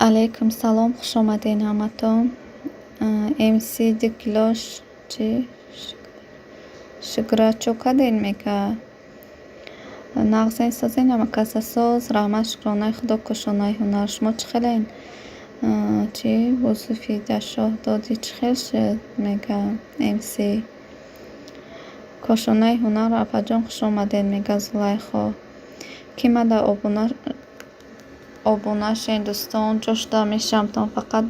Алайкум салом, хуш омадед ҳаматон. МС 2 кило чи шукра чо кардед мега? Нағзен, созен, ҳама каса соз, раҳмат, шукронаи Худо, кошонаи ҳунар. Шумо чӣ хелен? Чи Бузуфидашоҳ додӣ, чӣ хел шуд? Мега МС. Кошонаи ҳунар, апаҷон, хуш омадед, мега Зулайхо. Ки мада обуна шен, дӯстон, ҷо шуда мешавамтон фақат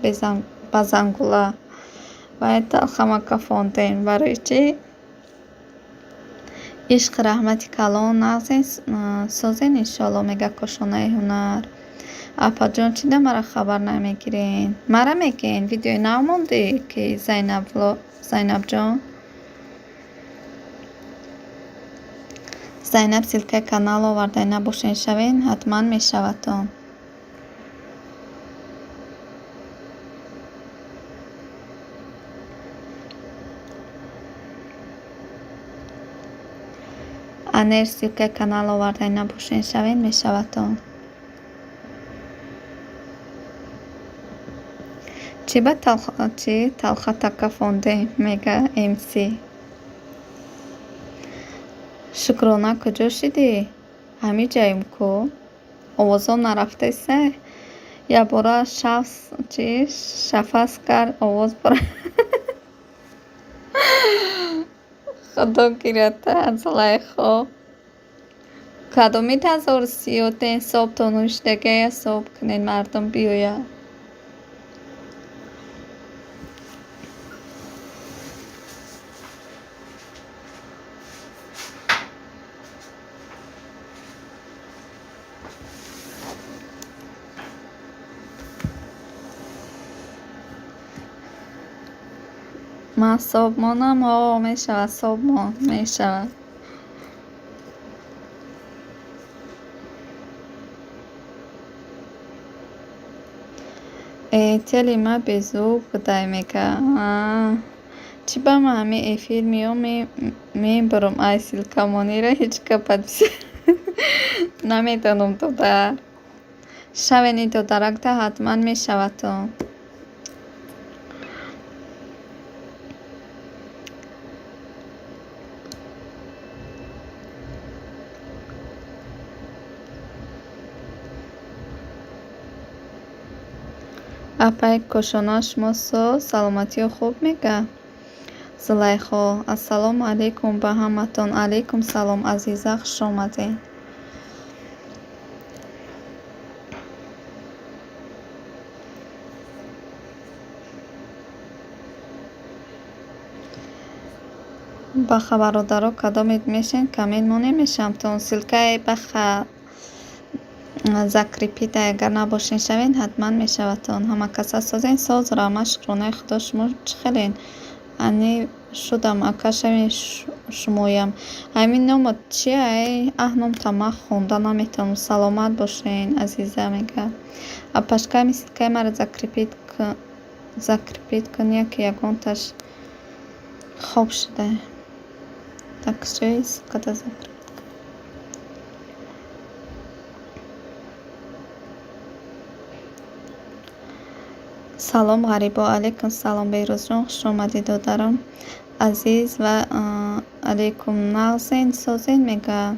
ба зангула. Вай талхамака фондем. Барои чӣ? Ишқ, раҳмати калон, нағзен, созен, иншоалло, мега кошонаи ҳунар. Апаҷон, чӣ да мара хабар намегирен? Мара мегӯен, видеои нав мондӣ ки Зайнабҷон? Зайнаб ссылкаи канал оварда набошен, шавен, ҳатман мешавадтон. Анер ссылкаи канал оварда набошен, шавен, мешавадтон. Чӣ ба чи талхатака фондем, мега МС. Шукрона, куҷо шидӣ? Ҳамин ҷаем ку? Овозом нарафтаиса? Якбора шафс чи шафас кард, овоз бара. Худо гирята, Зулайхо. Кадомит ҳазору сиётен собтон ҳушдагая соб кунед, мардум биёяд. Ман соб монам? О, мешавад, соб мон, мешавад. Э, тели ма беззвук будай, мега. Чӣ ба ман ҳамин эфир меом, мебурам ай ссылкамонира, ҳеҷ гапат намедонам, додар. Шавени, додаракта, ҳатман мешавадтон. Апаи Кошона, шумо соз, саломатиё хуб, мега Зулайхо. Ассалому алайкум ба ҳаматон. Алайкум салом, азиза, хуш омадед. Баха, бародаро, кадомед мешен, коммент монем, мешавамтон. Ссылкаи баха закрепить, агар набошен, шавен, ҳатман мешавадтон. Ҳама каса созен? Соз, раҳмат, шукронаи Худо, шумо чӣ хелен? Ани шудам, ака, шавен, шумоям. Ҳамин номот чия? Аҳ, номта ман хонда наметавонам. Саломат бошен, азиза, мега. Апашка, ҳамин ссылкаи маро закрепить кун, яке ягонташ хоб шуда. Так, куҷои ссылкада закрепить? Салом, ғарибо. Алайкум салом, Беҳрӯзҷон, хуш омадӣ, додарам азиз. Ва алайкум, нағзен, созен, мега.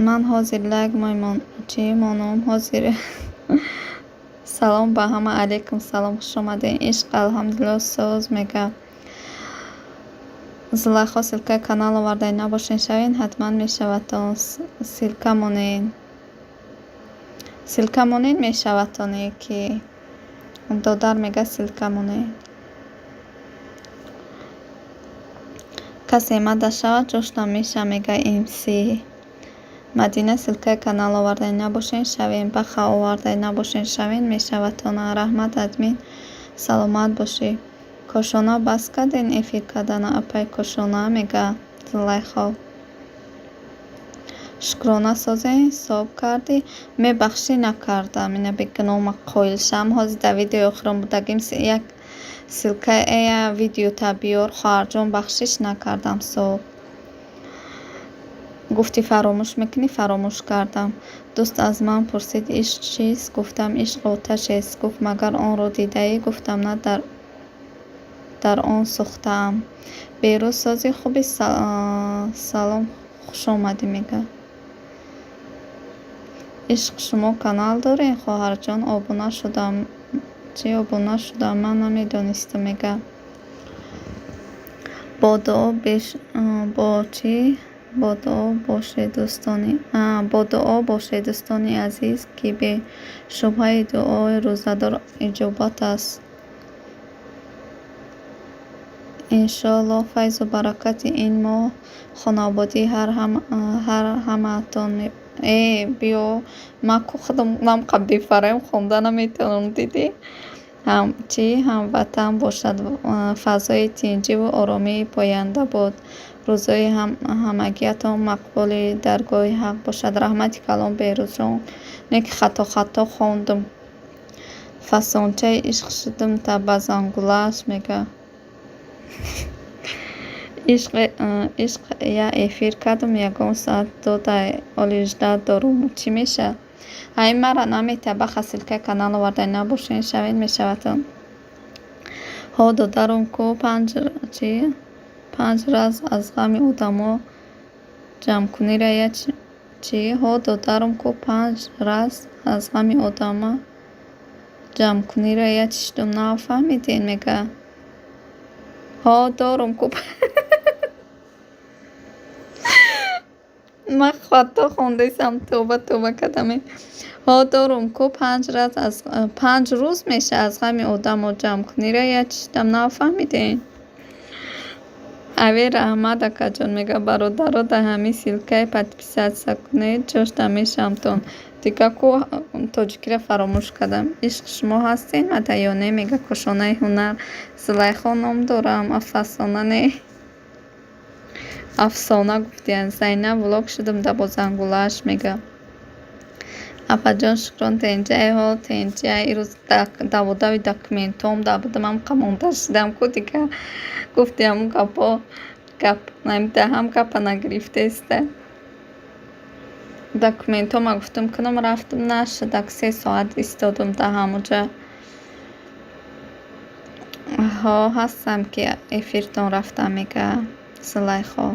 Ман ҳозир лайк чӣ монам ҳозир. Салом ба ҳама. Алайкум салом, хуш омадед. Ишқ, алҳамдулилло, соз, мега Зулайхо. Ссылкаи канал оварда набошен, шавен, ҳатман мешавадтон. Ссылка монен, ссылка монен, мешавадтон ки додар мега, ссылка монен. Касе мада шавад, ҷоштам мешавам, мега МС. Мадина, ссылкаи канал оварда набошен, шавен. Баха, оварда набошен, шавен, мешавадтон. Раҳмат, админ, саломат бошӣ. Кошона, бас карден эфир кардана, апаи Кошона, мега Зулайхо. Шукрона, созен, соб кардӣ? Мебахшӣ, накардам. Ина бегуноҳ қоил шавам. Ҳозир дар видеои охирон будагим, як ссылкаи видеота биёр, хоҳарҷон, бахшиш, накардам соб. Гуфтӣ фаромӯш мекунӣ, фаромӯш кардам. Дӯст аз ман пурсид ишқ чист? Гуфтам ишқ оташест. Гуфт магар онро дидаӣ? Гуфтам на, дар он сӯхтаам. Берӯз сози хуби салом хушомадӣ мега. Ишқ шумо канал доред, хоҳарҷон? Обуна шудам. Чӣ обуна шудам? Ман намедонистам мега. Бо дуо бо чӣ? Бо дуо бошед дӯстони бо дуо бошед дӯстони азиз, ки бешубҳаи дуои рӯзадор иҷобат аст. Иншоаллоҳ файзу баракати ин моҳ хонаводаи ҳар ҳамаатон э биё ман ку худам намқа бефарем хонда наметавонам дидӣ? Чӣ ҳамватан бошад, фазои тинҷиву оромии поянда бод. Рӯзои ҳамагиатон мақбули даргоҳи Ҳақ бошад. Раҳмати калон Берӯзҷон, не ки хато хато хондум. Фасончаи ишқ шудум та ба зангулааш мега. Ишқ я эфир кардум ягон соат додай оли ждать дорум. Чӣ меша? Ҳамин мара наметия баха ссылкаи канал овардай набошед шавед мешавадтон. Ҳо додарум ку панҷ чӣ? Панҷ раз аз ғами одамо ҷамъкунира я чӣ? Ҳо додарум ку панҷ раз аз ғами одама ҷамъкунира я чӣ шудум нафаҳмидед мега. Ҳо дорум ку ман хато хондесам тавба тавба кардаме. Ҳо дорум ку панҷ раз аз панҷ рӯз меша аз ғами одамо ҷамъкунира я чӣ шудам нафаҳмидед? Аве раҳмат акаҷон мега бародаро дар ҳамин ссылкаи подписаться кунед ҷошта мешавамтон. Дига ку тоҷикиро фаромӯш кардам. Ишқ шумо ҳастед мада ё не мега кошонаи ҳунар. Зулайхо ном дорам афсона не. Афсона гуфтиян. Зайнаб влог шудум да бо зангулааш мега. Апаҷон шукрон тенҷаи ҳо тенҷаи ирӯз даводави документҳом да будам ҳамқа монда шудам ку дига гуфти ҳамун гапҳо гап даҳам гапа нагирифтеста. Документҳома гуфтум кунам рафтум нашуд ак се соат истодум дар ҳамонҷа. Ҳо ҳастам ки эфиртон рафтам мега Зулайхо.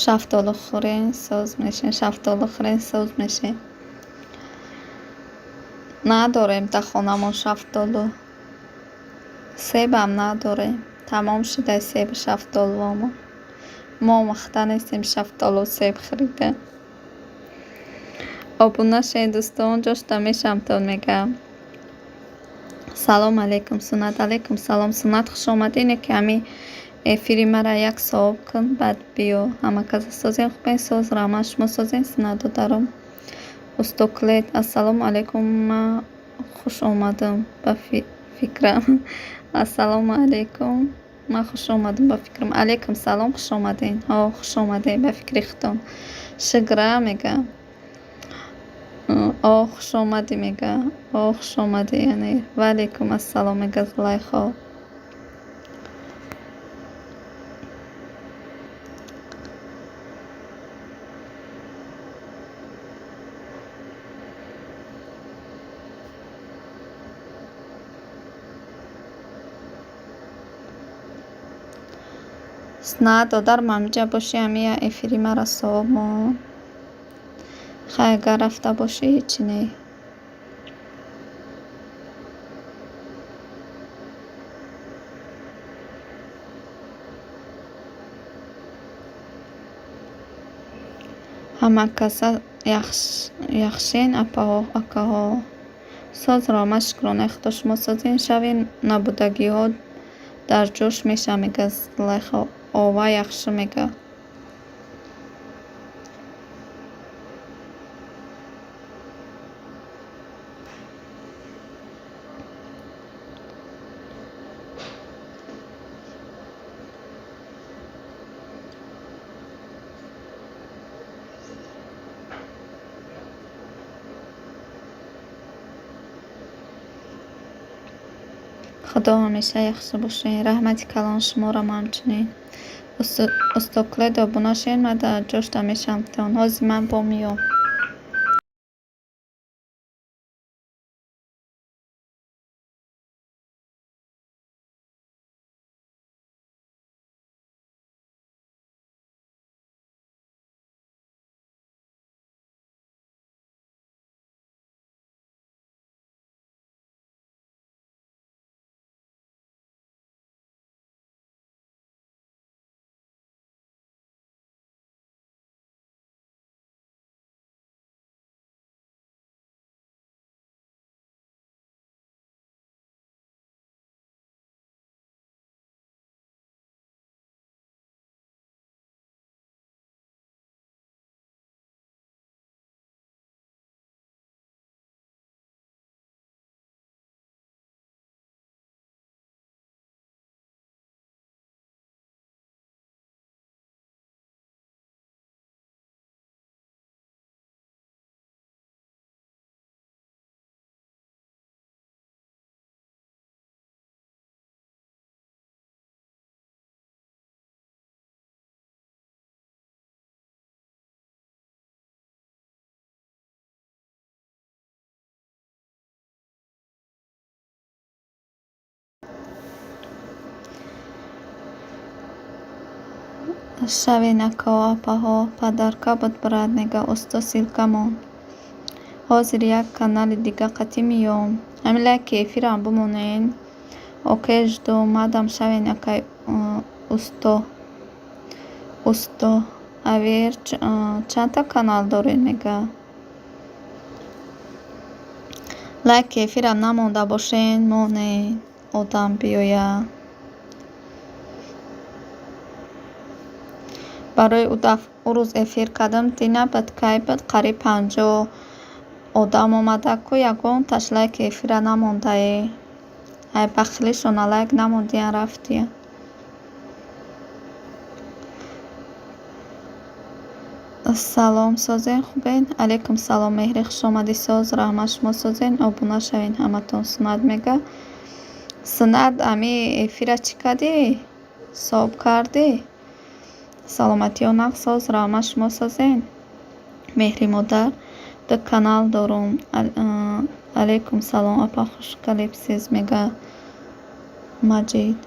Шафтолу хӯрен соз мешен, шафтолу хӯрен соз мешен. Надорем дар хонамон шафтолу. Себам надорем. Тамом шудай себу шафтолуамон. Мо омӯхта нестем шафтолу себ харида. Обуна шед дӯстон, ҷошта мешавамтон мегӯям. Салом алейкум Суннат. Алейкум салом Суннат, хуш омадед. Не ки ҳамин эфири мара як савоб кун, баъд биё. Ҳама каса созем хубен соз, раҳмат шумо созем Суннат додаром. Устоклет ассалому алейкум ман хуш омадам ба фикрам. Ассалому алейкум ман хуш омадам ба фикрам. Алейкум салом хуш омадед. Ҳо хуш омадед ба фикри худтон. Шукра мега. О хуш омадӣ мега. О хуш омадӣ яъне ва алейкум ассалом мега Зулайхо. На додар мамиҷа бошӣ ҳамин я эфири мара савоб мон. Хай агар рафта бошӣ ҳечи не. Ҳама каса яхшен апаҳо акаҳо. Соз раҳмат шукронаи худо шумо созен шави набудагиҳо дар ҷош мешавад мега Зулайхо. Ова яхшӣ мега. Худо ҳамеша яхши бошед. Раҳмати калон шуморам ҳамчунин. Устоклед обуна шавед, ман дар ҷошта мешавамтон. Ҳозир ман бо меём. Шавед акаҳо, апаҳо, падарка буд брат мега усто ссылка мон. Ҳозир як канали дига қатӣ меём. Ҳамин лайки эфирам бимонен. Окей, жду мадам шавед акай усто. Усто авер чандта канал доред мега. Лайки эфирам намонда бошен, монед, одам биёяд. Барои ӯ рӯз эфир кардам, дина буд, кай буд, қариб 50 одам омада ку ягонташ лайки эфира намондае. Ай бахилишона лайк намондиян, рафтиян. Салом, созен, хубед? Алайкум салом, Меҳрӣ, хушомадӣ, соз, раҳмат, шумо созен, обуна шавед ҳаматон. Суннат мега. Суннат, ами эфира чӣ кардӣ? Соб кардӣ? Саломатиё нағз, соз, раҳмат, шумо созен? Меҳри модар, ду канал дорум. Алайкум салом, апа, хуш калибсиз, мега Маҷид.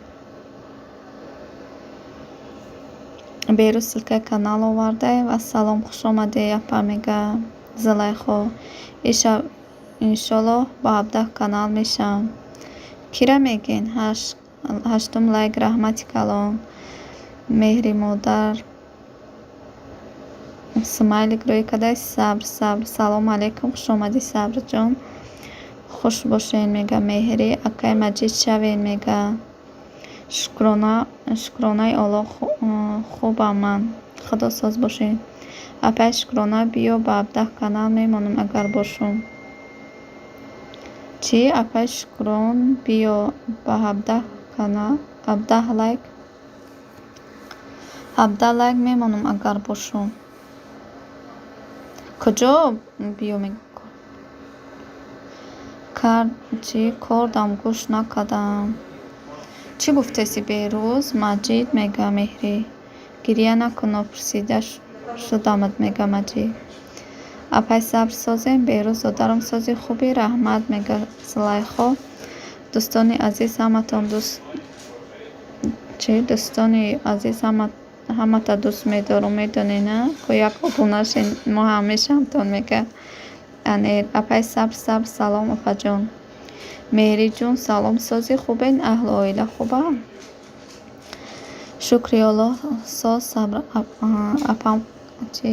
Берӯз ссылкаи канал овардаем ва салом, хушомадӣ, апа, мега Зулайхо. Ишаб иншоллоҳ ба 17 канал мешавам. Кира мегӯен? Ҳаштум лайк, раҳмати калон. Меҳри модар смайлик рӯй кардай. Сабр, сабр. Салом алейкум, хушомадӣ, Сабрҷон. Хуш бошед, мега Меҳрӣ. Акай Маҷид, шавед, мега. Шукрона, шукронаи Аллоҳ, хубам ман. Худо соз бошед. Апай Шукрона, биё ба 17 канал мемонам агар бошум. Чӣ? Апай Шукрон, биё ба 17 канал, 17 лайк, 17 лайк мемонам агар бошум. Куҷо биё кард чӣ кордам гӯш накардам. Чӣ гуфтеси Беҳрӯз? Маҷид, мега Меҳрӣ. Гиря накун, нопурсида шудамад, мега Маҷид. Апай Сабр, созем? Беҳрӯз додарам, сози, хубӣ? Раҳмат, мега Зулайхо. Дӯстони азиз, ҳаматон дӯст чӣ? Дӯстони азиз, ҳамата дӯст медорум, медонед, на? Ко як обуна шен, мо ҳамешаамтон, мега Анел. Апай Сабр, Сабр, салом, апаҷон. Меҳриҷон, салом, сози, хубед? Аҳлу оила хубам? Шукри Аллоҳ, соз, Сабр апам, чӣ?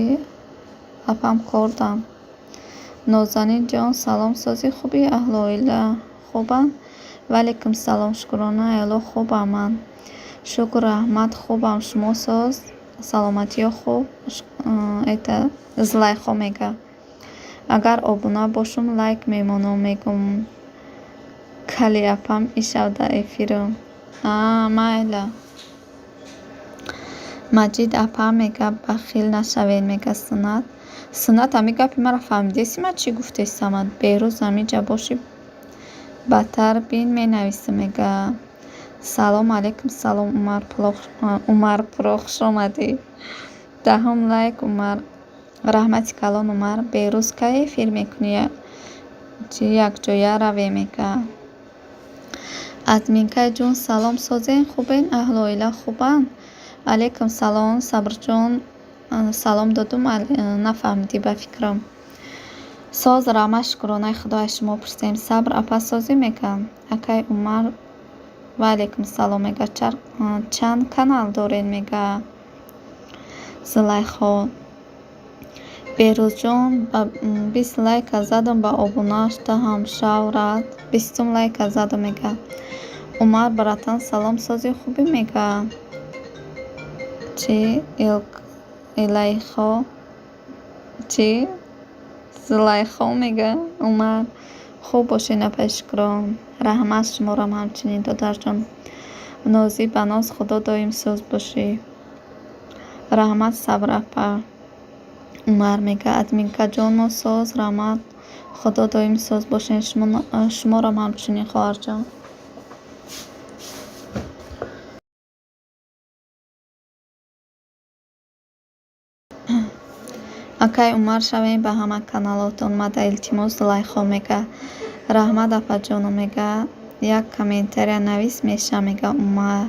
Апам кордам. Нозанин ҷон, салом, сози, хубӣ? Аҳлу оила хубанд? Ваалайкум салом, шукронаи Аллоҳ, хубам ман. Шукр, раҳмат, хубам, шумо соз? Саломатиё хуб? Это Зулайхо мега. Агар обуна бошум, лайк мемонам, мегум. Кали апам ишав дар эфирам. Аа, майла. Маҷид апа мега, бахил нашавед, мега Суннат. Суннат, ҳами гапи маро фаҳмидеси, ман чӣ гуфтесамад? Беҳрӯз, ҳамиҷа бошӣ. Батар бин менависам мега. Салом алейкум, салом Умарпуро, хуш омадӣ. Даҳум лайк Умар. Раҳмати калон Умар. Берӯз кай эфир мекунӣ? Чи якҷоя равем мега. Админкай ҷон салом, созен, хубен, аҳлу оила хубанд? Алейкум салом Сабрҷон, салом додум, нафаҳмидӣ ба фикрам. Соз, раҳмат, шукронаи Худо, аз шумо пурсем. Сабр апа созӣ мега. Акай Умар ва алейкум салом мега. Чанд канал доред мега. Зулайхо. Беҳрӯзҷон 20 лайка задам ба обунааш даҳам шав рад. 20-ум лайка задам мега. Умар братан салом, созӣ, хубӣ мега. Чи Илайхо чи Зулайхо мега Умар. Хуб бошед апаи шукрон. Раҳмат шуморам ҳамчунин додарҷон. Нозӣ ба ноз Худо доим соз бошӣ. Раҳмат Сабр апа. Умар мега админкаҷоно соз, раҳмат, Худо доим соз бошед, шуморам ҳамчунин хоҳарҷон. Акай Умар шавем ба ҳама каналотон мада илтимос Зулайхо мега. Раҳмат апаҷоно мега. Як комментария навис меша мега Умар.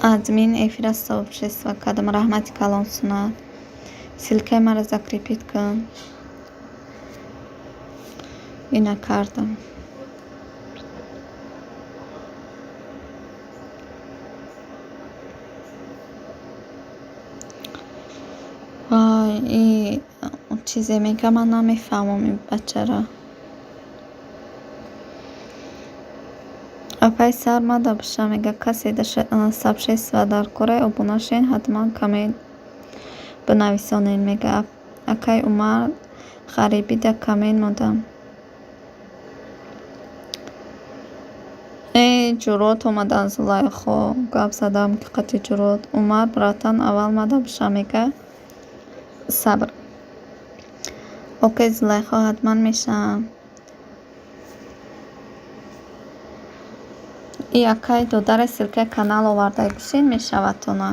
Админ эфира сообщество кардам. Раҳмати калон сунат. Ссылкаи маро закрепить кун. Ина кардам. Вай, и чизе мега, ман намефаҳмам ин бачаро. Апаи сар мада боша мега, касе сообщество дар корай обуна шен, ҳатман коммент бинависонед мега. Акай Умар ғарибида коммент мондам. Э ҷуръот омадан Зулайхо, гап задам ки қати ҷуръот. Умар братан аввал мада боша мега. Сабр. Окей Зулайхо, ҳатман мешавам. И акай додаре ссылкаи канал овардай гӯшед мешавад то на.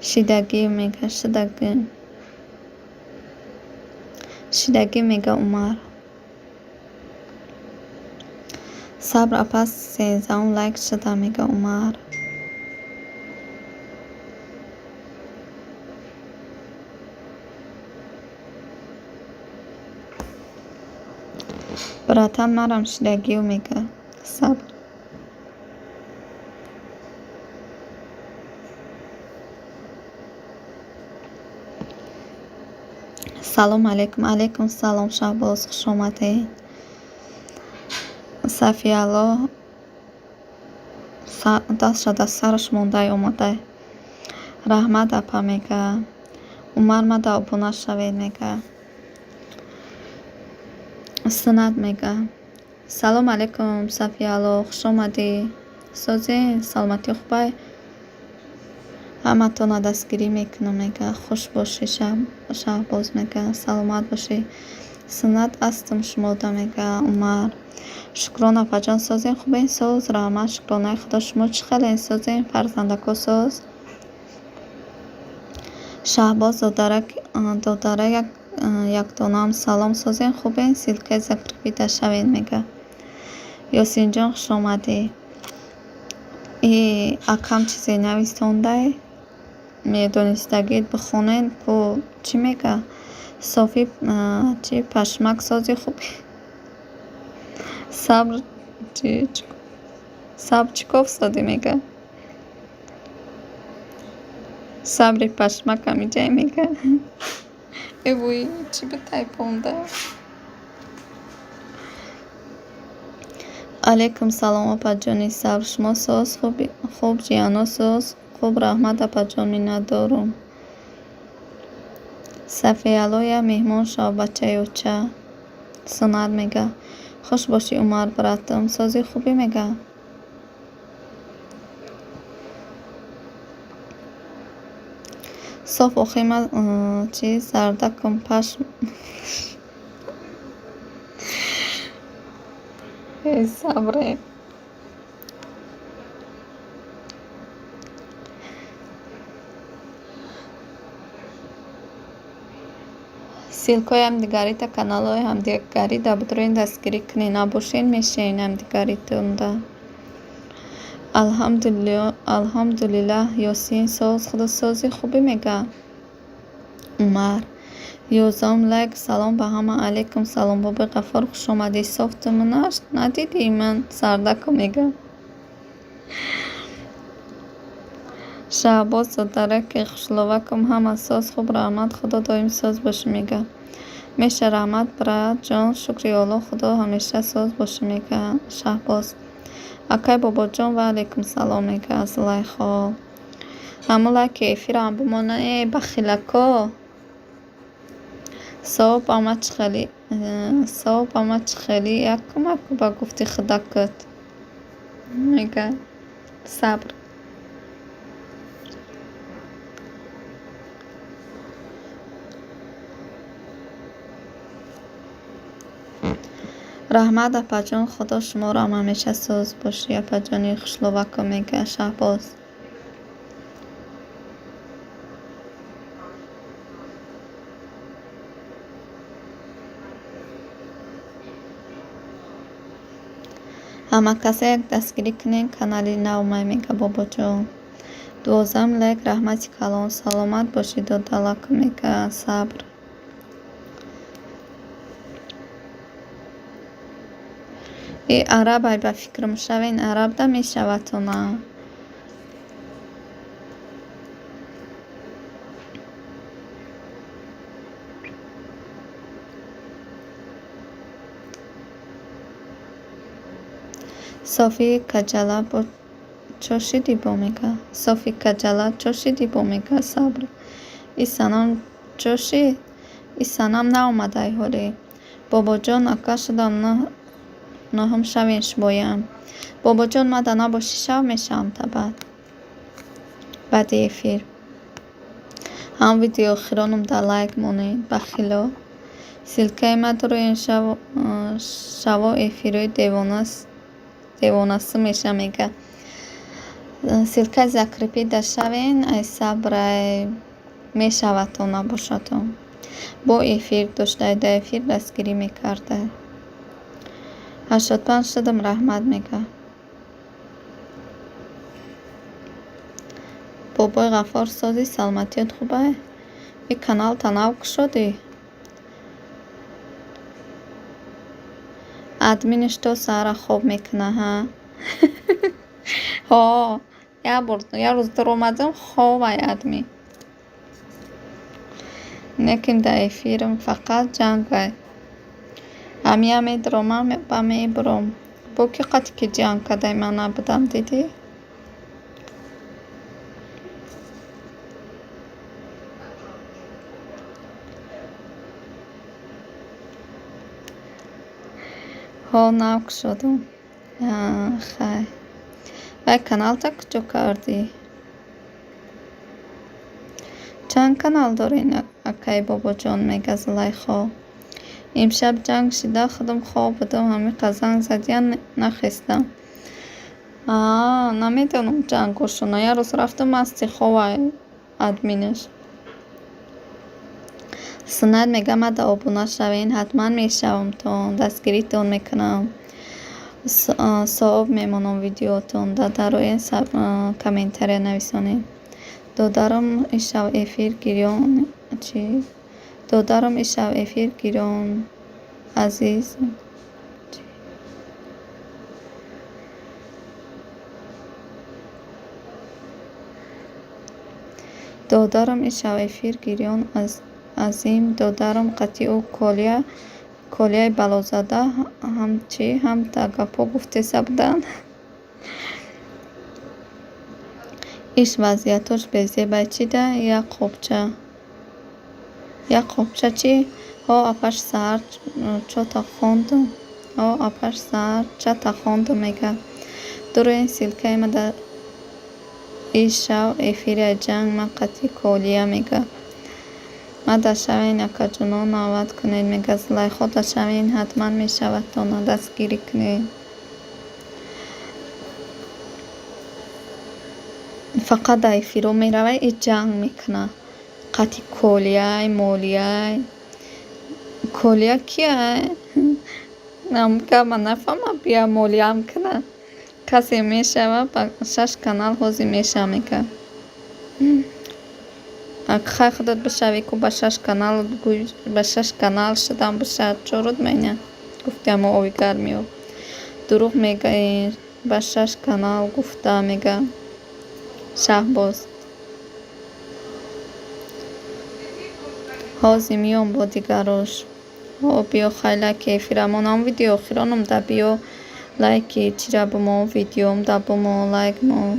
Шидагӣ мега, шидагӣ. Шидагӣ мега Умар. Сабр апа 13-ум лайк шуда мега Умар. Братан марам шидагию мега. Сабр. Салом алейкум. Алейкум салом Шаҳбоз, хуш омадед. Сафиялло дастша дар сараш мондай омадай. Раҳмат апа мега. Умар мада обуна шавед мега. Сунат мега. Салом алейкум Сафиялло, хуш омадӣ. Созен, саломатӣ хубай? Ҳаматонро дастгирӣ мекунам мега. Хуш бошӣ Шаҳбоз мега. Саломат бошӣ. Суннат астам шумода мега Умар. Шукрон апаҷон, созен, хубен, соз, раҳмат, шукронаи Худо, шумо чӣ хелен, созен, фарзандако соз? Шаҳбоз додарак як Якдонаам салом созен хубен ссылкаи закрепида шавен мега. Ёсинҷон хушомадӣ. И акам чизе нависондай медонистагид бихонен ку чӣ мега? Софи чи пашмак сози хубӣ? Сабр чи сабр чӣ кофсодӣ мега? Сабри пашмак ҳамиҷай мега. Э вуй чӣ битайпонда? Алайкум салом апаҷони сабр шумо соз хуб ҷияно соз хуб раҳмат апаҷон миннатдорум. Сафиялло як меҳмон шав бачаи оча. Суннат мега. Хуш бошӣ Умар братам сози хубӣ мега. Соф охи ман чи зардакам пашм эй сабре. Ссылкаҳои ҳамдигарита каналҳои ҳамдигарида бидурен дастгирӣ кунед набошен мешавен ҳамдигаритонда. Алҳамдулиллаҳ Ёсин соз худат сози хубӣ мега. Умар. Ёздаҳум лайк салом ба ҳама алайкум салом бобои Ғаффор хушомадӣ соф ту надидӣ ман сардаку мега. Шаҳбоз додараки хушловакам ҳама соз хуб раҳмат худо доим соз бошӣ мега. Меша раҳмат брат ҷон шукри Аллоҳ худо ҳамеша соз бошӣ мега Шаҳбоз. Акай бобоҷон ва алайкум салом мега Зулайхо. Ҳамун лайки эфирам бимона э бахилако. Савоб ама чӣ хеле савоб ама чӣ хеле якумаку ба гуфти худакат мега сабр. Раҳмат апаҷон худо шуморо ҳамеша соз бошӣ апаҷони хушловакам мега Шаҳбоз. Ҳамакаса як дастгирӣ кунед канали навмай мега бобоҷон. Дувоздаҳум лайк раҳмати калон саломат бошӣ додалакум мега сабр. И арабай ба фикрам шавен арабда мешавадтона. Софи каҷала бо чо шидӣ бо мега. Софи каҷала чо шидӣ бо мега сабр. И санам чо шид? И санам наомадай ҳоле. Бобоҷон ака шудам ноҳум шавен шумоям. Бобоҷон мада набошӣ шав мешавам та баъд. Баъди эфир. Ҳам видео охиронам да лайк монед бахило. Ссылкаи ма дуроен шаво эфирҳои девонасу меша мега. Ссылкаи закрепида шавен ай сабрай мешавадтон набошадтон. Бо эфир доштай да эфир дастгирӣ мекардай. 85 шудам раҳмат мега. Бобои Ғаффор сози саломатиёт хубай? И каналта нав кушодӣ? Админаш то саҳара хоб мекуна ҳа? Ҳо як бор як рӯз дуромадам хобай админ. Лекин дар эфирам фақат ҷангай. Ҳамия медуромам ба мебуром. Бо ки қати ки ҷанг кардай ман набудам дидӣ? Ҳо нав кушодам. Хай. Вай каналта куҷо кардӣ? Чанд канал дорен акаи бобоҷон мега Зулайхо. Имшаб ҷанг шида худам хоб будам ҳамиқа занг задиян нахестам. Аа намедонам ҷангошона як рӯз рафтам масти хобай админаш. Суннат мега мада обуна шавен, ҳатман мешавамтон, дастгиритон мекунам. Сооб мемонам видеотон, дароен комментария нависонед. Додарам ишав эфир гирён чӣ? Додарам ишав эфир гирён азиз. Додарам ишав эфир гирён азим. Додарам қатъи ӯ Колияи балозада ҳам чӣ ҳам гапҳо гуфтеса буданд. Иш вазъиятош безебай чӣ да? Як қопча. Як қопча чӣ? Ҳо апаш саҳар чота хондум. Ҳо апаш саҳар чата хондум мега. Дуроен ссылкаи ма дар ишав эфирия ҷанг ма қатъи Колия мега. Мада шавен акаҷонон нават кунед мега. Зулайхо да шавен ҳатман мешавадтон дастгирӣ кунед. Фақат дар эфирҳо меравад и ҷанг мекунад. Қатъи Колияй, Молияй. Колия кияй? Гапа нафаҳмам бия молиям кунад. Касе мешава ба шаш канал ҳозир мешава мега. Хай худат бишавӣ ку ба шаш канал гӯй ба шаш канал шудам биша чоруд майна гуфти ҳамо ови гармиё. Дурӯғ мегаӣ ба шаш канал гуфта мега Шаҳбоз. Ҳозир миём бо дигарош. Ҳо биё хай лайки эфирамон ҳам видео охиронам да биё лайки чира бимон видеом да бимон лайк мон.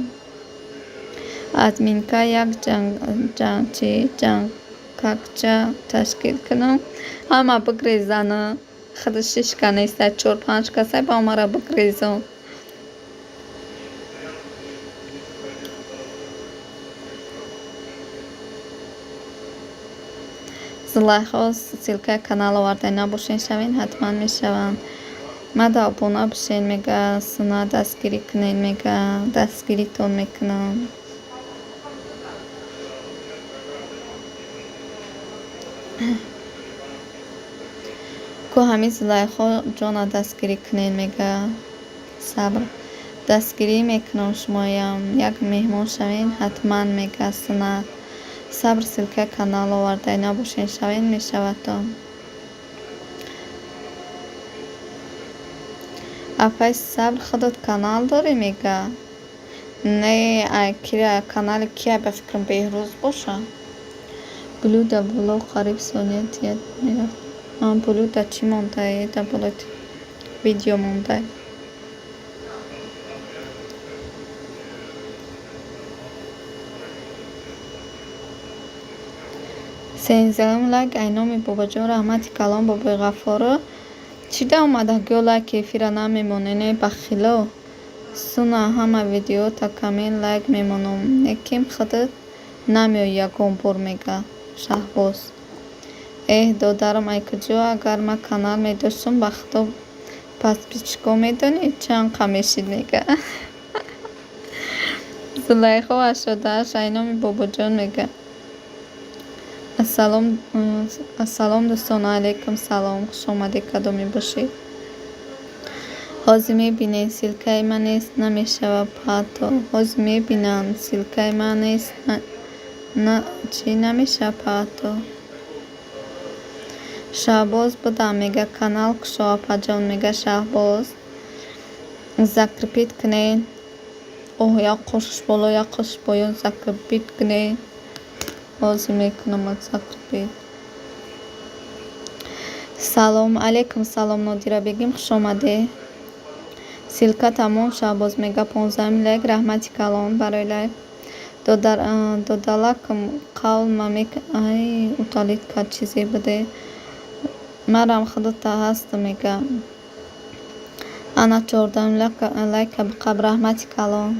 Админка як чи ҷангакча ташкил кунам. Ҳама бигрезана. Худи шишка нестай чор панҷ касай ба мара бигрезон. Зулайхо ссылкаи канал оварда набошен шавен ҳатман мешаванд. Мада обуна бишен мега суна дастгирӣ кунед мега дастгиритон мекунам. Ку ҳамин Зулайхо ҷона дастгирӣ кунед мега. Сабр. Дастгирӣ мекунам шумоям. Як меҳмон шавен ҳатман мега сунат. Сабр ссылкаи канал оварда набошен шавен мешавадтон. Апай Сабр худат канал дорӣ мега. Не ай кира канали кия ба фикрам Беҳрӯз боша. Блюда блог қариб сония тият мерафт. Блюда чӣ мондай? Да болои видео мондай. Сенздаҳум лайк ай номи бобоҷон раҳмати калон бобои Ғаффору. Чӣ да омада гӯё лайки эфира намемонӣ не бахило. Суна ҳама видеота коммент лайк мемонам. Неким худат намеоӣ ягон бор мега Шаҳбоз. Эҳ додарам ай куҷо агар ман канал медоштам ба худо подписчико медонӣ чанд қа мешид мега. Зулайхо 88 ай номи бобоҷон мега. Ассалом дӯстон алайкум салом хушомадед кадоме бошед. Ҳозир мебинед ссылкаи ман нест намешава пато. Ҳозир мебинанд ссылкаи ман нест чӣ намешава пато. Шаҳбоз будам мега канал кушо апаҷон мега Шаҳбоз. Закрепить кунед. Оҳ як қошуш боло як қошуш поён закрепить кунед. Ҳозир мекунам закрепить. Салом алейкум салом Нодира бегим хушомадед. Ссылка тамом Шаҳбоз мега понздаҳуми лайк раҳмати калон барои лайк. Додалакам қавл ма мек ай удалить кард чизе буде. Марам худата ҳастам мега. Ана чордаҳум лайка биқаб раҳмати калон.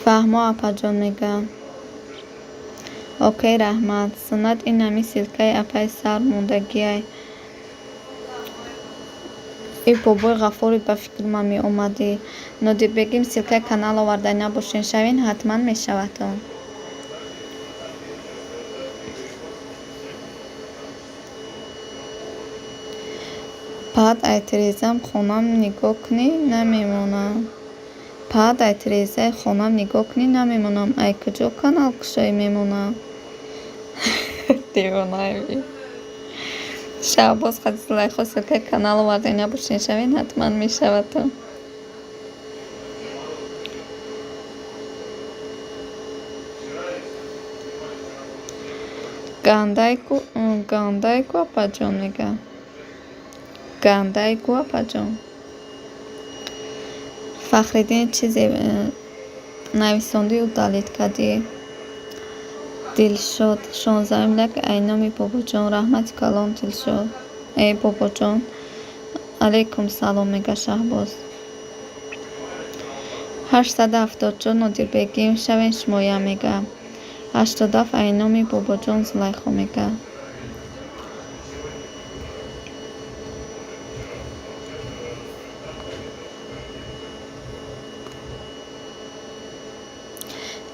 Фаҳмо апаҷон мега. Окей раҳмат. Суннат ин ҳамин ссылкаи апаи сар мондагиай. И бобои Ғаффори ба фикр ман меомадӣ. Нодирбегим ссылкаи канал оварда набошен шавен ҳатман мешавадтон. Баъд ай тирезаам хонам нигоҳ кунӣ, намемонам. Баъд ай тирезаи хонам нигоҳ кунӣ, намемонам. Ай куҷо канал кушоӣ мемонам? Девонаи. Шаҳбоз хади Зулайхо ссылкаи канал оварда, набошед шавед, ҳатман мешавад то. Гандай ку апаҷон мега. Гандай ку апаҷон. Фахриддин чизе нависондӣ, удалить кардӣ. Дилшод 16-ум лайк ай номи бобоҷон. Раҳмати калон, Дилшод. Э бобоҷон. Алайкум салом мега Шаҳбоз. 874 Нодирбегим шавен шумоям мега. 87 ай номи бобоҷон Зулайхо мега.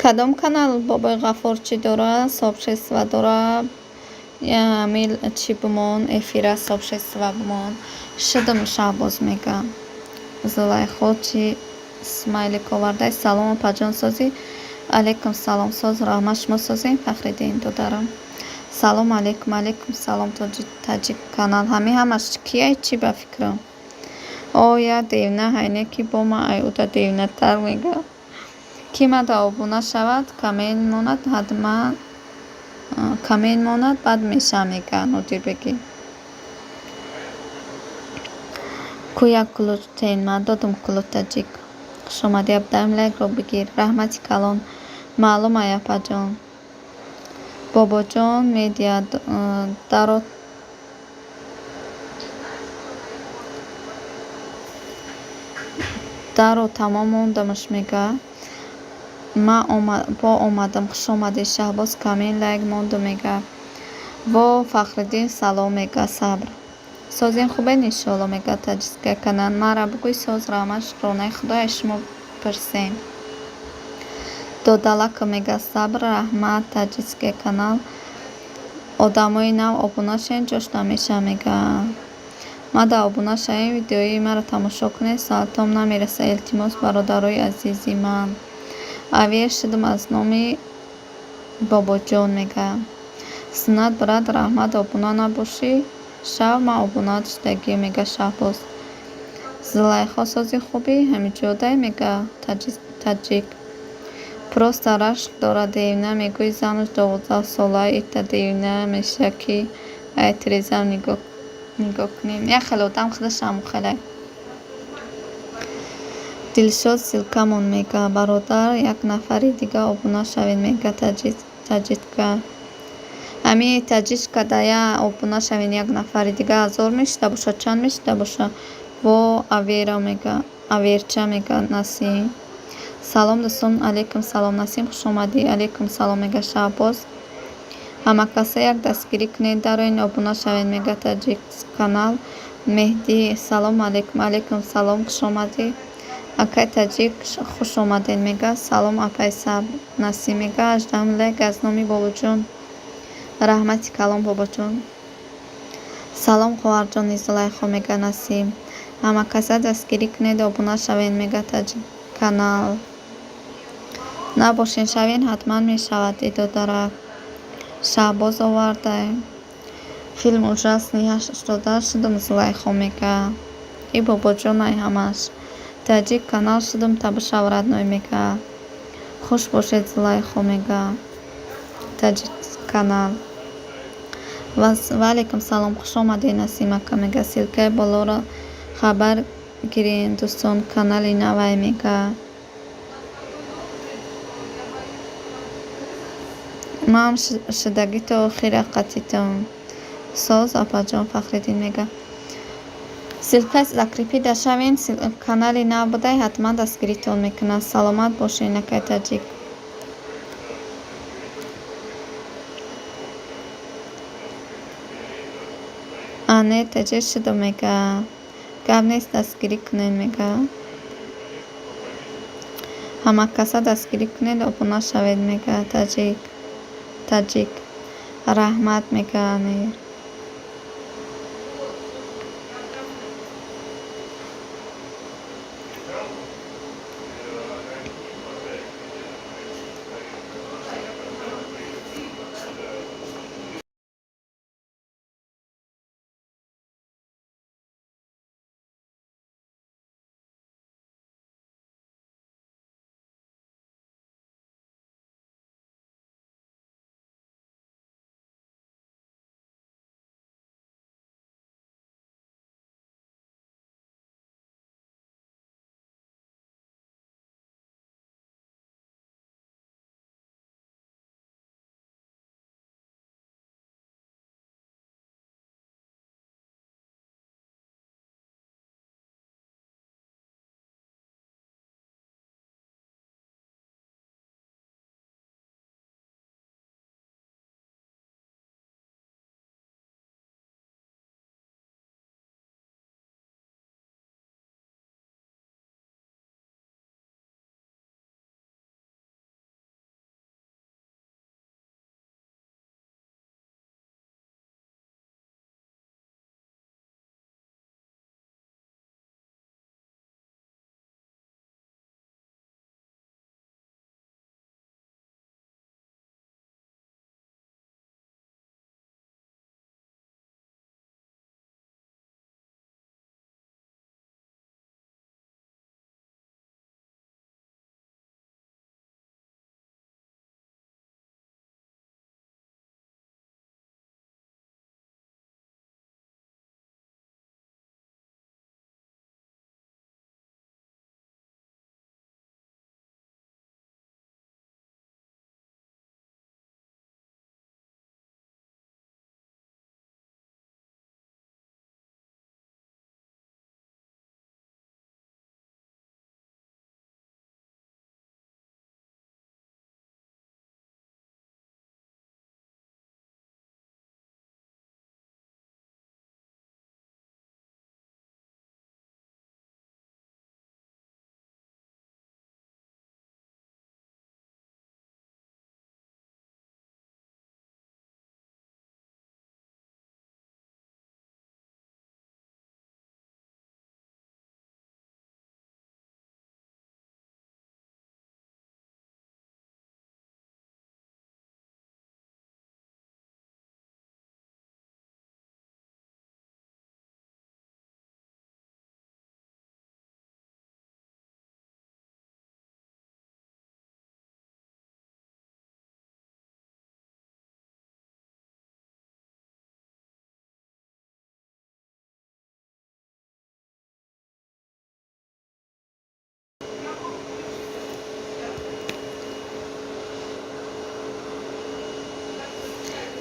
Кадом канал бобои Ғаффор чӣ дора? Сообщество дора. Мил чӣ бимон, эфира сообщество бимон. Шудам Шаҳбоз мега. Зулайхо чӣ смайлик овардай. Салом апаҷон, созӣ? Алайкум салом, соз, раҳмат, шумо созем, Фахриддин додарам. Салом алейкум, алейкум салом, таҷик канал. Ҳами ҳамаш кияй чӣ ба фикрам? О я девна ҳайне ки бо ма ай уда девнатар мега. Ки мада обуна шавад, коммент монад, ҳатман коммент монад, баъд мешавам мега Нодирбегӣ. Ку як ключ тен ман додум кулу таҷик. Хушомадӣ, абдаим лайкро бигир. Раҳмати калон. Маълум ай апаҷон. Бобоҷон медиа даро даро тамом мондамаш мега. Ман бо омадам, хуш омадӣ Шаҳбоз, коммент лайк мондум мега. Во Фахриддин салом мега Сабр. Созин хубед иншоалло мега таҷикская канал. Мара бугӯй соз, раҳмат, шукронаи Худо аз шумо пурсем. Додалака мега Сабр, раҳмат, таҷикская канал. Одамои нав обуна шавед, ҷош намешавад мега. Мада обуна шавед, видеои маро тамошо кунед, соатом намерасад, илтимос бародарои азизи ман. Авер шудам аз номи бобоҷон мега. Суннат брат, раҳмат, обуна набошӣ шав, ман обуна шудагием мега Шаҳбоз. Зулайхо сози хубӣ ҳамиҷодай мега таҷик. Просто рашк дорад девна, мегӯи занаш 12 сола ита девна меша ки ай тирезаам нигоҳ кунем. Як хеле одам худаш ҳамон хеле. Дилшод ссылкамон мега. Бародар, як нафари дига обуна шавед мега таҷичка. Ҳами таҷичка да я обуна шавед як нафари дига ҳазор мешуда бошад, чанд мешуда бошад? Во авера мега, аверча мега Насим. Салом дӯстон, алейкум салом Насим, хуш омадӣ. Алейкум салом мега Шаҳбоз. Ҳамакаса як дастгирӣ кунед, дароин обуна шавед мега таҷик канал. Меҳдӣ салом алейкум, алейкум салом, хуш омадӣ. Акай таҷик хуш омадед мега. Салом апай Сабр Насим мега. 18-ум лайк аз номи бобоҷон. Раҳмати калон бобоҷон. Салом хоҳарҷони Зулайхо мега Насим. Ҳамакаса дастгирӣ кунед, обуна шавед мега таҷик канал. Набошед шавед, ҳатман мешавад додарак. Шаҳбоз овардай. Филм ужасный 88 шудам Зулайхо мега. И бобоҷон ай ҳамаш. Таҷик канал шудам табушав родной мега. Хуш бошед Зулайхо мега. Таҷик канал. Ва алейкум салом, хуш омадед Насим ака мега. Ссылкаи болоро хабар гирем дӯстон, канали навай мега. Ман шудагӣ то охира қатитам. Соз апаҷон Фахриддин мега. Ссылка закрепить шавен, канали нав будай, ҳатман дастгиритон мекунад. Саломат бошед акай таҷик. Ане таҷик шудам мега. Гап нест, дастгирӣ кунед мега. Ҳамакаса дастгирӣ кунед, обуна шавед мега таҷик. Таҷик. Раҳмат мега Амир.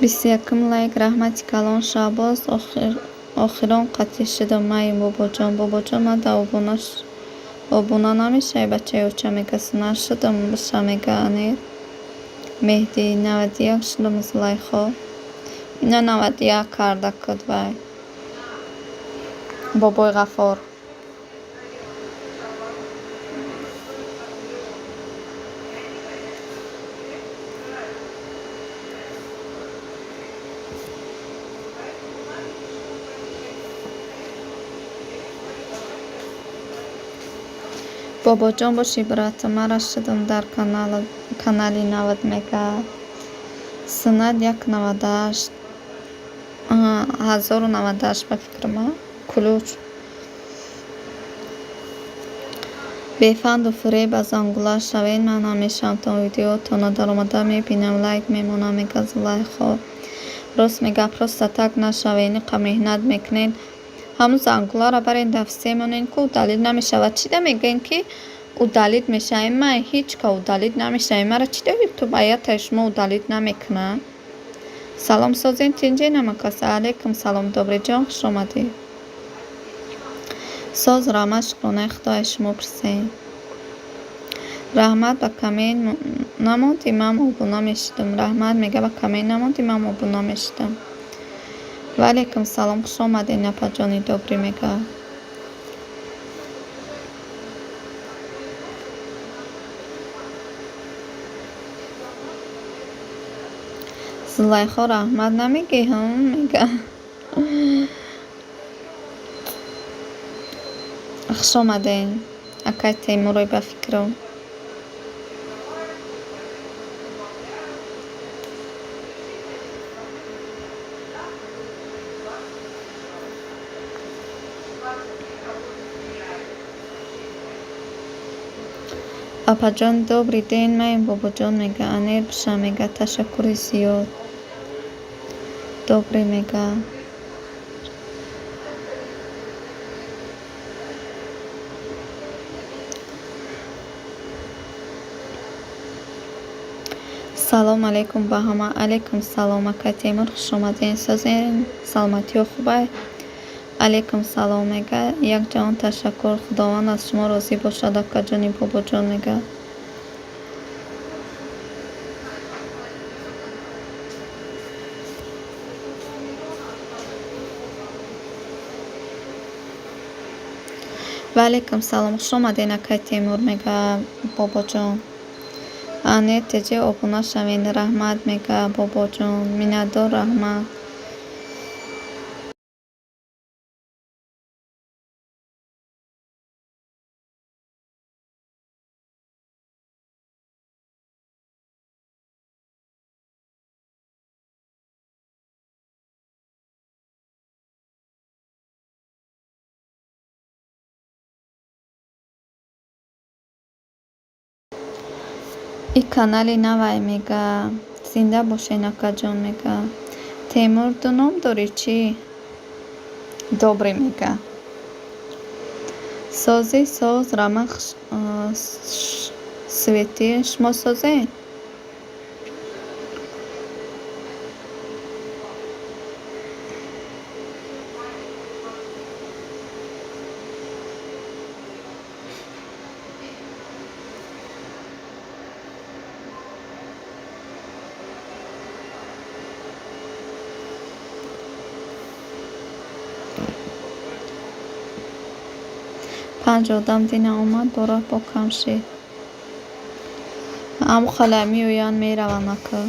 21-ум лайк. Раҳмати калон, Шаҳбоз. Охирон қатъӣ шудам. Май, бобоҷон, бобоҷон, мада обуна намешавӣ, бачаи оча, мега. Нашудам биша, мега Анир. Меҳдӣ, 91 шудам. Зулайхо, ина 91 карда куд вай бобои Ғаффор. Бобоҷон бошӣ, брата, мара шудам дар канали навад, мега. Суннат як 98 1098 ба фикрам, кулуч. Бефанду фуреб аз зангула шавед, ман ҳамешаамтон видеоотонро даромада мебинам, лайк мемонам, мега Зулайхо. Рост мега, просто так нашавед, иқа меҳнат мекунед. Ҳамун зангуларо барен дар все монед, ку удалить намешавад. Чида мегӯем, ки удалить мешавем? Ман ҳеҷ ка удалить намешавем. Мара чида ютуб аятаи шумо удалить намекунад? Салом, созен, тинҷе намакаса. Алейкум салом, Добриҷон, хуш омадӣ. Соз, раҳмат, шукронаи Худо, аз шумо пурсем. Раҳмат, ба коммент намондӣ, ман обуна мешудам. Раҳмат, мега, ба коммент намондӣ, ман обуна мешудам. Ва алейкум салом, хуш омадед, апаҷони добрӣ, мега. Зулайхо, раҳмат намегӣ, ҳм, мега. Хуш омадед, акай Темурой, ба фикрам. Апаҷон, добрый день, маем, бобоҷон, мега. Анер биша, мега, ташаккури зиёд. Добрый, мега. Салом алейкум ба ҳама. Алейкум салом, акай Темур, хуш омадед. Созен, саломатиҳо хубай? Алейкум салом, мега. Як ҷаҳон ташаккур, Худованд аз шумо розӣ бошад, акаҷони бобоҷон, мега. Ва алейкум салом, хуш омадед, акай Темур, мега бобоҷон. Анер теҷе, обуна шавед. Раҳмат, мега бобоҷон, миннатдор, раҳмат. И канали навай, мега. Зинда бошед, акаҷон, мега. Темур, ду ном дорӣ чӣ? Добрый, мега. Созӣ, соз, рамақ светӣ, шумо созед? Панҷ одам дина омад, бора бо кам шид. Ҳамун хела меоянд, мераванд, ака.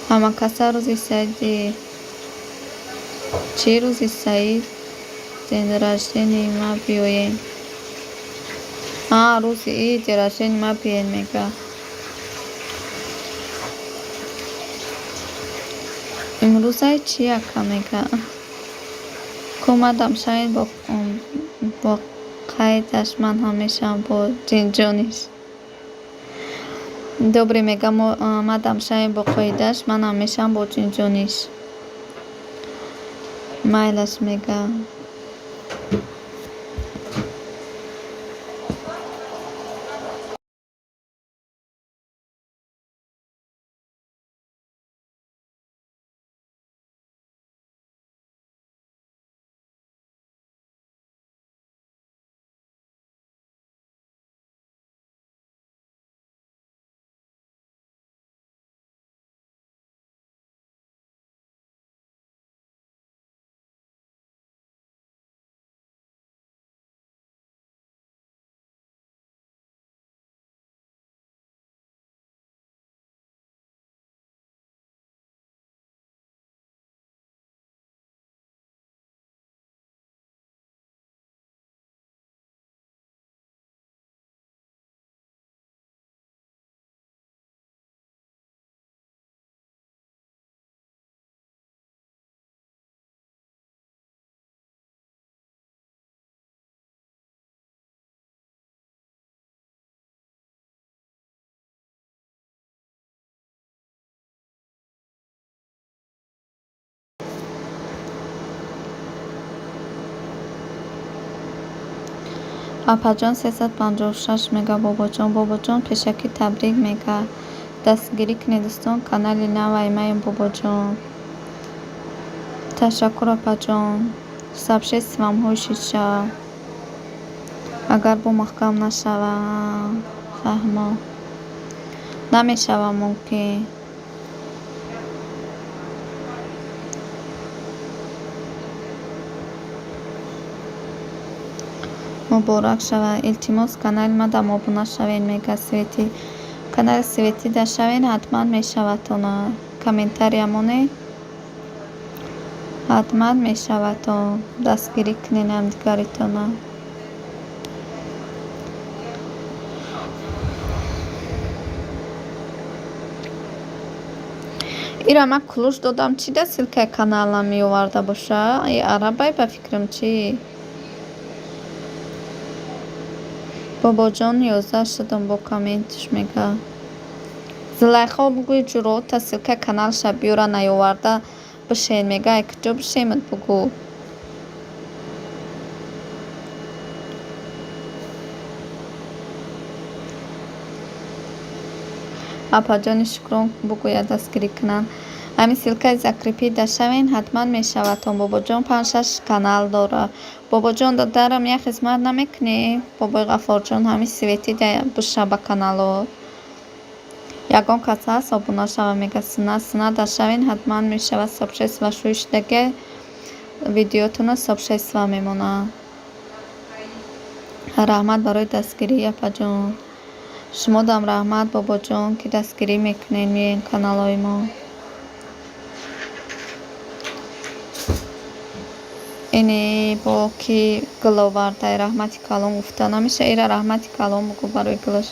Ҳамакаса рӯзи саиди чӣ, рӯзи саид день рождения ма биёем. А, рӯзи ид день рождения ма биёем, мега. Имрӯзай чӣ, ака, мега. Кӯмадам шавед бо қайдаш, ман ҳам мешавам бо ҷинҷониш. Добрый, мега, мадам шавед бо қоидааш, ман ҳам мешавам бо ҷинҷониш. Майлаш, мега. Апаҷон 356 мега бобоҷон. Бобоҷон пешакӣ табрик мега. Дастгирӣ кунед дӯстон канали навай маем бобоҷон. Ташаккур апаҷон. Сообществам ҳои шиша. Агар бо маҳкам нашава фаҳмо. Намешава мумкин. Муборак шавад. Илтимос канали мадам обуна шавед мега Свети. Канали Свети да шавед ҳатман мешавадтон. Комментария монед. Ҳатман мешавадтон. Дастгирӣ кунед ҳамдигаритона. Ира ман кулуш додам чӣ да ссылкаи каналам меоварда боша? И арабай ба фикрам чӣ? Бобоҷон 11 шудам бо комментш мега. Зулайхо бугӯи ҷурота ссылкаи каналша биёра наёварда бишен мега. Ай куҷо бишемад бугӯ. Апаҷони шукрон бугӯяд дастгирӣ кунанд. Ҳамин ссылкаи закрепить да шавен ҳатман мешавадтон. Бобоҷон 5-6 канал дора. Бобоҷон додарам як хизмат намекунӣ? Бобои Ғаффорҷон ҳамин Свети да биша ба каналот. Ягон кас ҳаст обуна шава мега сина сина да шавен ҳатман мешавад сообщество шӯи шудаги видеотона сообщество мемонад. Раҳмат барои дастгирӣ апаҷон. Шумодам раҳмат бобоҷон ки дастгирӣ мекунед миёен каналҳои мо. Ине бо ки гул овардай раҳмати калон гуфта намеша. Ира раҳмати калон бугӯ барои гулаш.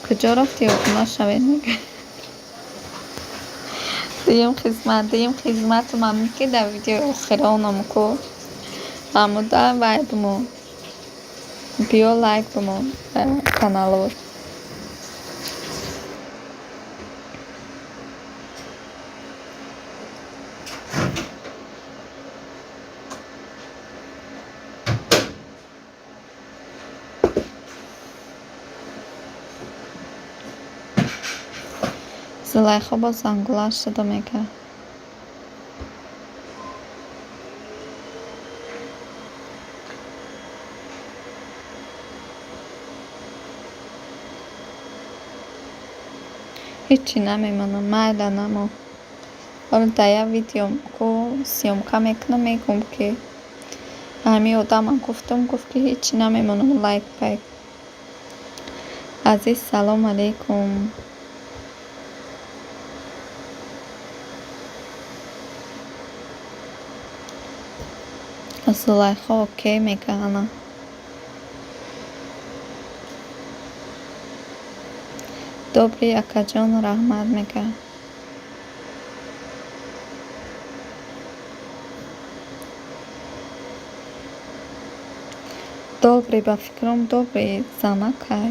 Куҷо рафтӣ обуна шавед мега. Дуюм хизмат, дуюм хизмату мамнун ки дар видеои охиронам ку ҳамуда вай бимон. Биё лайк бимон каналот. Зулайхо боз зангула шуда мега. Ҳеччи намемонам, майла намо. Ҳоло дар як видео ку съёмка мекунам мегӯм ки ҳамин одамам гуфтам гуфт ки ҳеччи намемонам лайк пайк. Азиз салом алейкум. Зулайхо окей мега ана. Добрый акаҷон раҳмат мега. Добрый ба фикрам добрый занакай.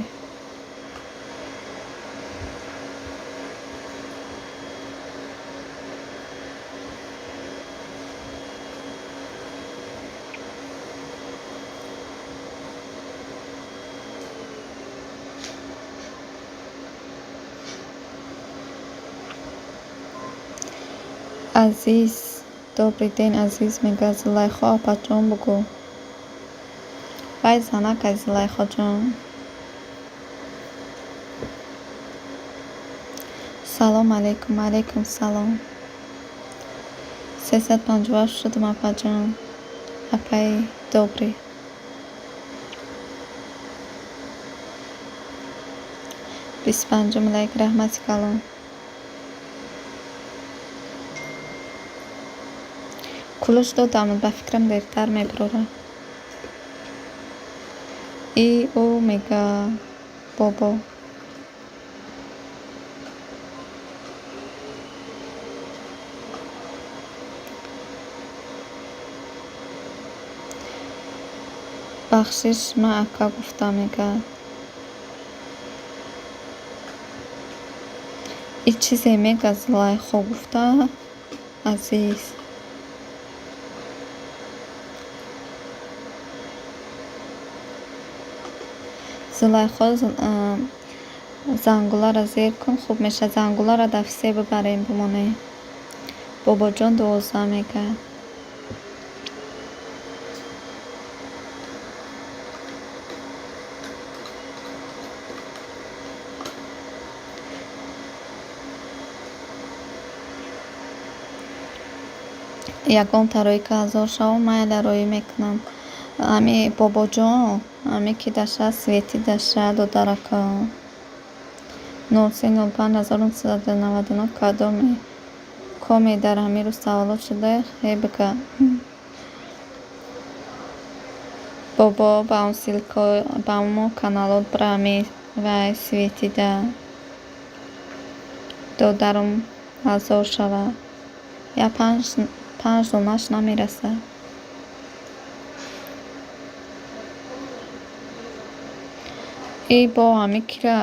Азиз добрый день азиз мега Зулайхо апаҷон бугӯ. Вай занакай Зулайхоҷон. Салом алейкум алейкум салом. 358 шудам апаҷон. Апаи добрый. 25-ум лайк раҳмати калон. Кулуш додам ба фикрам дертар мебурора. И ӯ мега бобо. Бахшиш ман ака гуфтам мега. И чизе мега Зулайхо гуфта азиз. Зулайхо, зангуларо зер кун, хуб мешавад. Зангуларо дар все бибарем, бимонем. Бобоҷон 12 мегӯяд. Ягон тарои ка ҳазор шавам, майла роӣ мекунам. Ами бобоҷон, ами ки даша, свети даша, додарака. 03 05 1999 кадоме коме дар ҳамин рӯз таваллуд шуда, хе бика. Бобо, ба он ссылка, ба он каналот бира, ами вай светида. Додарам ҳазор шавад. Я панҷ донаш намерасад. И бо ҳами кира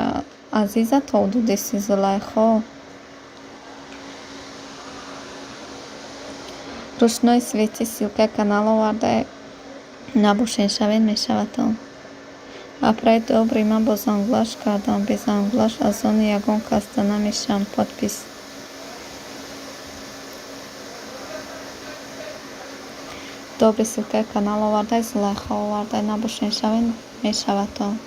Азиза то дудеси, Зулайхо. Рӯшнои свети ссылкаи канал оварда, набошен шавед, мешавадтон. Апрай добрый, ман бо зангулаш кардам, бе зангулаш аз они ягон касда намешавам подпись. Добрый ссылкаи канал овардай, Зулайхо овардай, набошен шавед, мешавадтон.